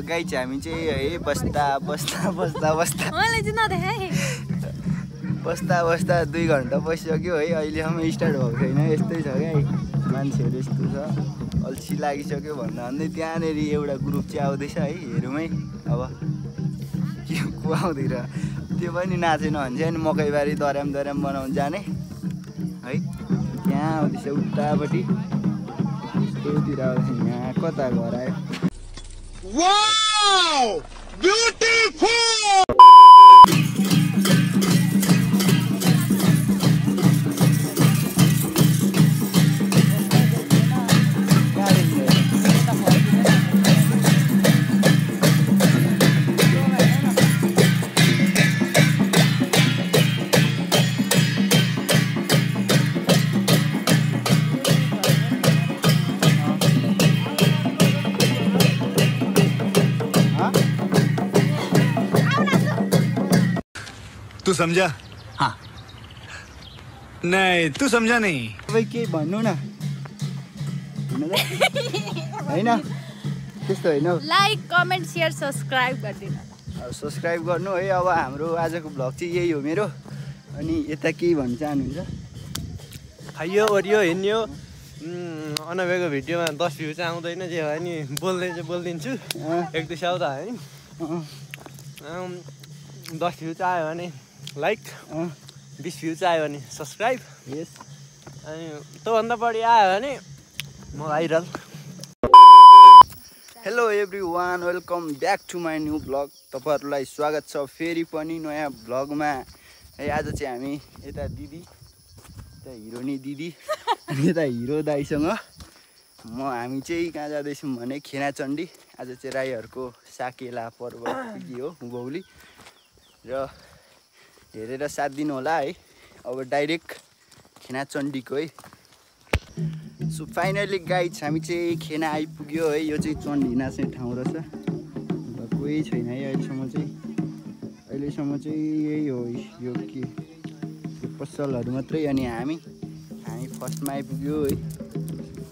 Guys हामी चाहिँ है बस्दा मैले चाहिँ नदेखाएँ बस्दा 2 घन्टा बसिसक्यो है। अहिलेसम्म स्टार्ट भएको छैन। यस्तै छ क्या मान्छेहरू यस्तो छ अल्छी लागिसक्यो भन्दै त्यहाँनिर एउटा ग्रुप चाहिँ आउँदैछ है। हेरौँ है अब के को आउँदै र त्यो पनि नाचेन भने चाहिँ अनि मकैबारी दर्याम बनाउनु जाने है। त्यहाँ आउँदैछ उतापट्टि यस्तोतिर आउँदैछ। यहाँ कता घर आयो। Wow beautiful. तू समझा? हाँ नहीं तू समझा नहीं। भाई के भन्नु न हैन त्यस्तो हैन। लाइक कमेन्ट शेयर सब्स्क्राइब गरिदिनु। सब्स्क्राइब गर्नु है। अब हाम्रो आजको भ्लग चाहिँ यही हो मेरो। अनि यता के भन्न चाहनुहुन्छ? खाइयो ओरियो हिँड्यो अनभएको भिडियोमा 10 भ्यू चाहिँ आउँदैन जे भयो नि बोलिदिन्छु। 1-2 शब्द है 10 भ्यू चाहिँ आयो भने लाइक 20 भ्यू चाहिँ आयो भने सब्स्क्राइब। यस अनि त्योभन्दा बढी आयो भने म viral. Hello everyone welcome back to my new blog. तपाईँहरूलाई स्वागत छ फेरि पनि नयाँ ब्लगमा है। आज चाहिँ हामी यता दिदी यता हिरोनी दिदी अनि यता हिरो दाइसँग हामी चाहिँ कहाँ जाँदैछौँ भने खेनाचण्डी। आज चाहिँ राईहरूको साकेला पर्व के हो उँभौली र हेरेर साथ दिनु होला है। अब डाइरेक्ट खेनाचण्डीको है। सो फाइनली गाइज हामी चाहिँ खेना आइपुग्यो है। यो चाहिँ चण्डी नाच्ने ठाउँ रहेछ। कोही छैन है अहिलेसम्म चाहिँ यही हो यो के यो पसलहरू मात्रै। अनि हामी फर्स्टमा आइपुग्यो है।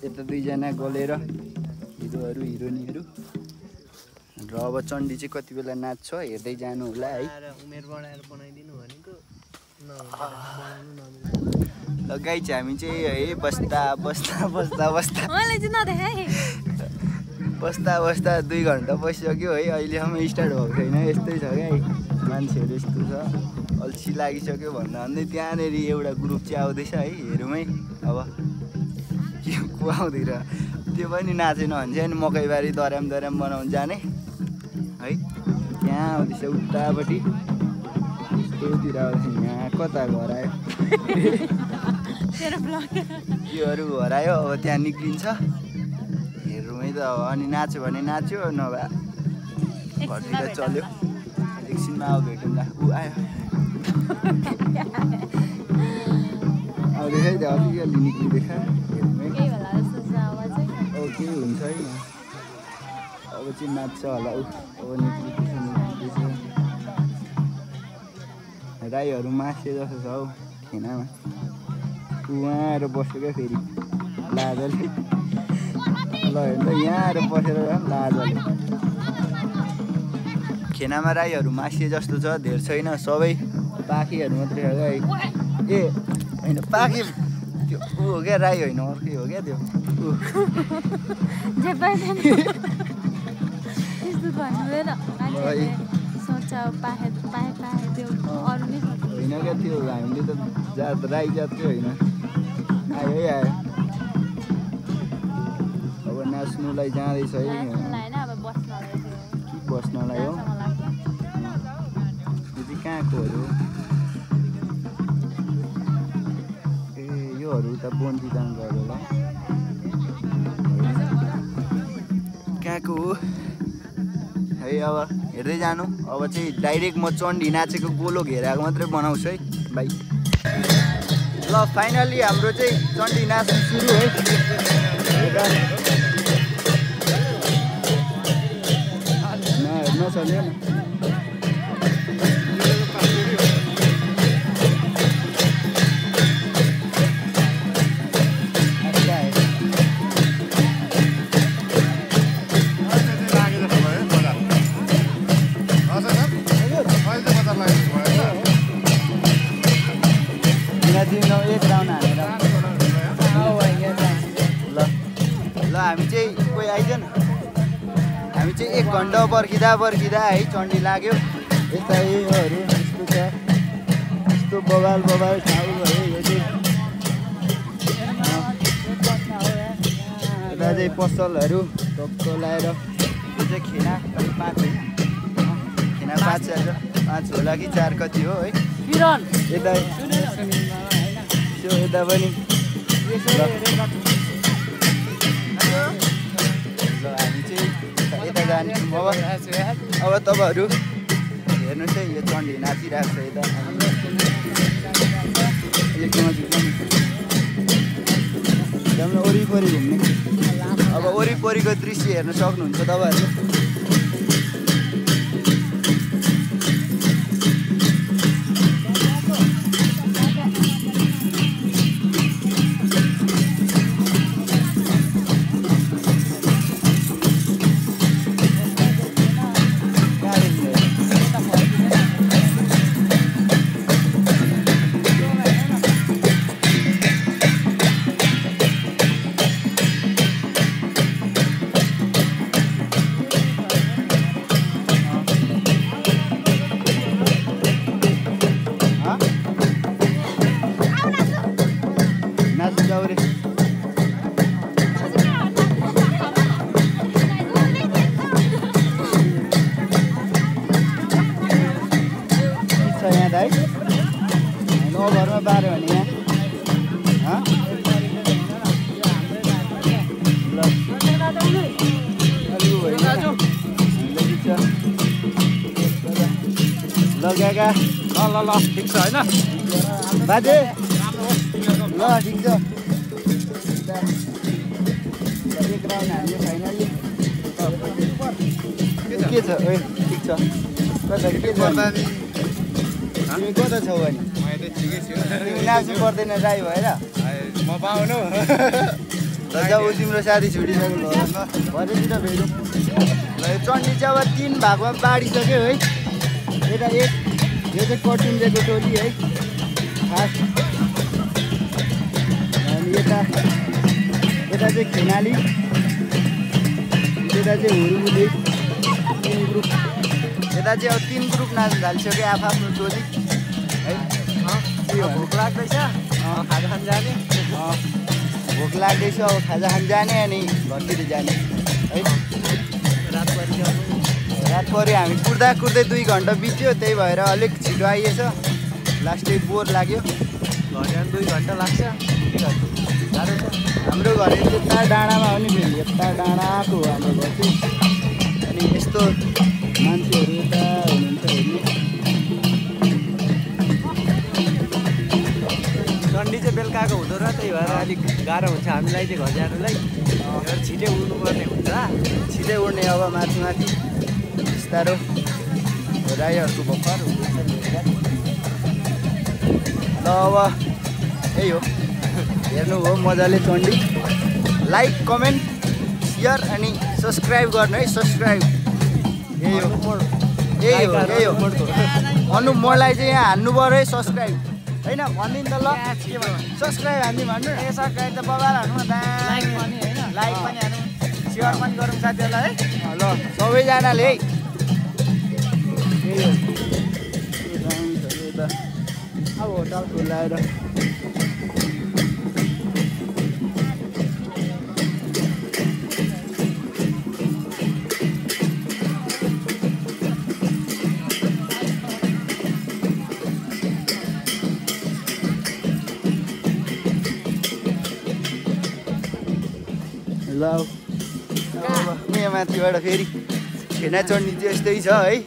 यता 2जना गलेर हिरोहरू हिरोनीहरू र अब चण्डी चाहिँ कति बेला नाच्छ हेर्दै जानु होला है। उमेर बढाएर बनाइदिनु भनेको ल गाइज हामी चाहिँ है बस्दा मैले चाहिँ नदेखाएँ बस्दा 2 घन्टा बसिसक्यो है। अहिलेसम्म स्टार्ट भएको छैन। यस्तै छ क्या मान्छेहरू यस्तो छ अल्छी लागिसक्यो भन्दै त्यहाँनिर एउटा ग्रुप चाहिँ आउँदैछ है। हेरौँ है अब के को आउँदै र त्यो पनि नाचेन भने चाहिँ अनि मकैबारी दर्याम बनाउनु जाने है। त्यहाँ आउँदैछ उतापट्टि यस्तोतिर आउँदैछ। यहाँ कता घर आयो त्योहरू घर आयो। अब त्यहाँ निक्लिन्छ हेरौँ है त। अनि नाच्यो भने नाच्यो नभए घरतिर चल्यो। एकछिनमा अब भेटौँला। ऊ आयो आउँदैछ है त अलिअलि निक्लिँदैछ। अब के हुन्छ है अब चाहिँ नाच्छ होला। अब निक्लिँदैछ राईहरू मासे जस्तो छ हौ खेनामा। उहाँ आएर बस्यो क्या फेरि लाजले। ल हेर्नु यहाँ आएर बसेर लाजले। खेनामा राईहरू मासे जस्तो छ। धेर छैन सबै पाखीहरू मात्रै हो क्या। ए होइन पाखी त्यो ऊ हो क्या राई होइन अर्कै हो क्या त्यो। होइन क्या त्यो हामीले त जात राई जातकै होइन। आयो है आयो। अब नाच्नुलाई जाँदैछ है। कि बस्नलाई हो। यो चाहिँ कहाँकोहरू ए योहरू त बोन्तीदान गऱ्यो होला कहाँको हो है। अब हेर्दै जानु। अब चाहिँ डाइरेक्ट म चण्डी नाचेको गोलो घेराएको मात्रै बनाउँछु है भाइ। ल फाइनली हाम्रो चाहिँ चण्डी नाच्नु सुरु है। नचल्यो न हामी चाहिँ 1 घन्टा पर्खिँदा है चण्डी लाग्यो। यता योहरू यस्तो छ, यस्तो बबाल ठाउँ भयो। यो चाहिँ यता चाहिँ पसलहरू टक्क लाएर यो चाहिँ खेना 5 होइन, खेना 5 होला कि 4 कति हो है। यता यता पनि ल हामी चाहिँ यता जान्छौँ। अब तपाईँहरू हेर्नुहोस् है, यो चण्डी नाचिरहेको छ यता। एकदम वरिपरि घुम्ने। अब वरिपरिको दृश्य हेर्न सक्नुहुन्छ तपाईँहरूले। घरमा बाह्र भने यहाँ लगाएका ल ठिक छ होइन बाजे। ल ठिक छ, एक राउन्ड हाल्यो फाइनली। के छ ओइ ठिक छ। कता के छ तिमी कता छौ अनि? तिमी नाच्नु पर्दैन राई भएर म पाउनु जाऊ। तिम्रो साथी छुटिसक्यो भरेतिर भेटौँ। ल यो चण्डी चाहिँ अब 3 भागमा बाँडिसक्यो है। यता एक यो चाहिँ कटिन्जेको टोली है खास, अनि यता चाहिँ खेनाली, यता चाहिँ हुरुबुली 3 ग्रुप। यता चाहिँ अब 3 ग्रुप नाच्नु थालिसक्यो आफ्नो टोली है। भोक लाग्दैछ, खाजा खान जाने। भोक लाग्दैछ, अब खाजा खान जाने अनि घरतिर जाने है। रात पऱ्यो, हामी कुर्दै 2 घन्टा बित्यो, त्यही भएर अलिक छिटो आइएछ। लास्टै बोर लाग्यो। घर जान 2 घन्टा लाग्छ। गाह्रो छ। हाम्रो घर यता डाँडामा हो नि, फेरि यता डाँडाको हो हाम्रो घर चाहिँ। अनि यस्तो मान्छेहरू यता हुनुहुन्छ हेर्ने। चण्डी चाहिँ बेलुकाको हुँदो र त्यही भएर अलिक गाह्रो हुन्छ हामीलाई चाहिँ घर जानुलाई। छिटै उड्नुपर्ने हुन्छ, छिटै उड्ने। अब माथि बिस्तारो राईहरूको भर्खर हुँदैछ। ल अब यही हो, हेर्नु हो मजाले चण्डी। लाइक कमेन्ट सेयर अनि सब्सक्राइब गर्नु है। सब्सक्राइब यही हो। भन्नु मलाई चाहिँ यहाँ हान्नु पऱ्यो है सब्सक्राइब होइन भनिदिनु त। ल सब्सक्राइब हान्दिउँ भन्नु। सब्सक्राइब त बबाल हान्नु न, लाइक पनि होइन, लाइक पनि हान्नु, सेयर पनि गरौँ साथीहरूलाई है। ल सबैजनाले है। यही हो अब होटल खोलाएर ल यहाँ माथिबाट फेरि खेना चण्डी चाहिँ यस्तै छ है।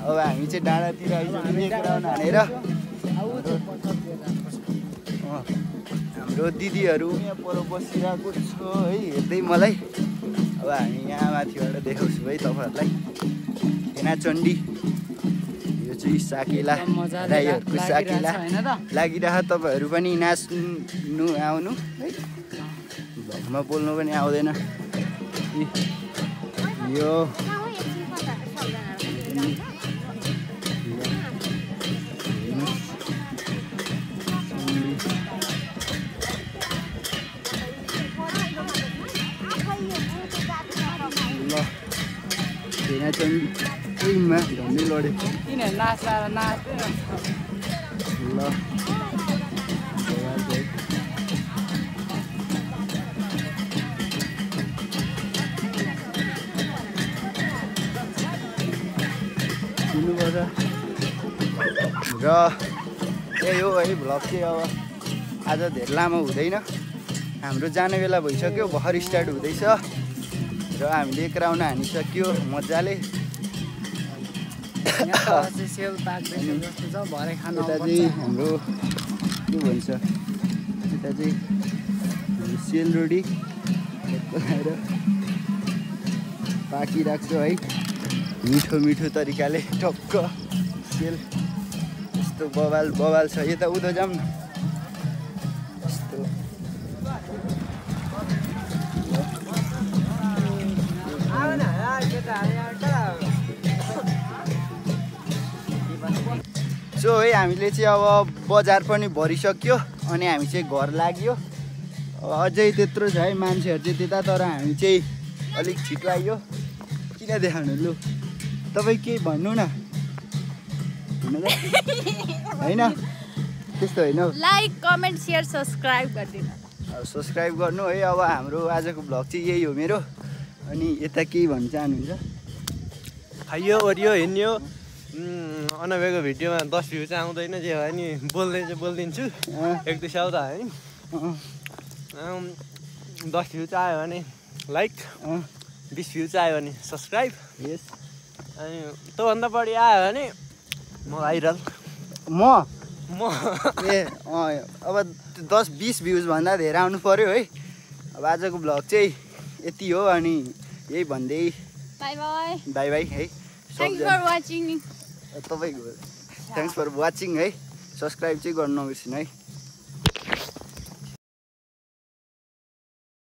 अब हामी चाहिँ डाँडातिर आइसक्यौँ ग्राउन्ड हानेर। हाम्रो दिदीहरू यहाँ पर बसिरहेको छ है, हेर्दै मलाई। अब हामी यहाँ माथिबाट देखाउँछु है तपाईँहरूलाई खेना चण्डी। यो चाहिँ साकेला राईहरूको साकेला लागिरह। तपाईँहरू पनि नाच्नु आउनु है। भगमा बोल्नु पनि आउँदैन। यो भेना चाहिँ उइमा झन्डै लड्यो किनभने नाच्दा नाच्दैन ल सुन्नुपर्छ र यही हो है भ्लग चाहिँ अब आज धेरै लामो हुँदैन हाम्रो जाने बेला भइसक्यो भर्खर स्टार्ट हुँदैछ र हामीले एक राउन्ड हानिसक्यो मजाले सेल पाक्दैछ जस्तो छ भरे खानु यता चाहिँ हाम्रो के भन्छ यता चाहिँ हाम्रो सेलरोटी लगाएर पाकिरहेको छ है मिठो मिठो तरिकाले टक्क सेल यस्तो बवाल बवाल छ यता उधर जाऊँ न यस्तो सो है हामीले चाहिँ अब बजार पनि भरिसक्यो अनि हामी चाहिँ घर लाग्यो अझै त्यत्रो छ है मान्छेहरू चाहिँ त्यता तर हामी चाहिँ अलिक छिटो आइयो किन देखाउनु लु तपाईँ केही भन्नु न होइन त्यस्तो होइन हौ लाइक कमेन्ट सेयर सब्सक्राइब गरिदिनु अब सब्सक्राइब गर्नु है अब हाम्रो आजको भ्लग चाहिँ यही हो मेरो अनि यता केही भन्न चाहनुहुन्छ खाइयो ओरियो हिँड्यो अनभएको भिडियोमा 10 भ्यू चाहिँ आउँदैन जे भयो नि बोल्दै चाहिँ बोलिदिन्छु एक दुई साउ त है 10 भ्यू चाहिँ आयो भने लाइक 20 भ्यू चाहिँ आयो भने सब्सक्राइब यस अनि त्योभन्दा बढी आयो भने म भाइरल म ए अब 10-20 भ्युज भन्दा धेरै आउनु पर्यो है अब आजको भ्लग चाहिँ यति हो अनि यही भन्दै बाई बाई बाई बाई है थ्याङ्क्स फर वाचिङ तपाईँको थ्याङ्क्स फर वाचिङ है सब्सक्राइब चाहिँ गर्नु नबिर्सिनु है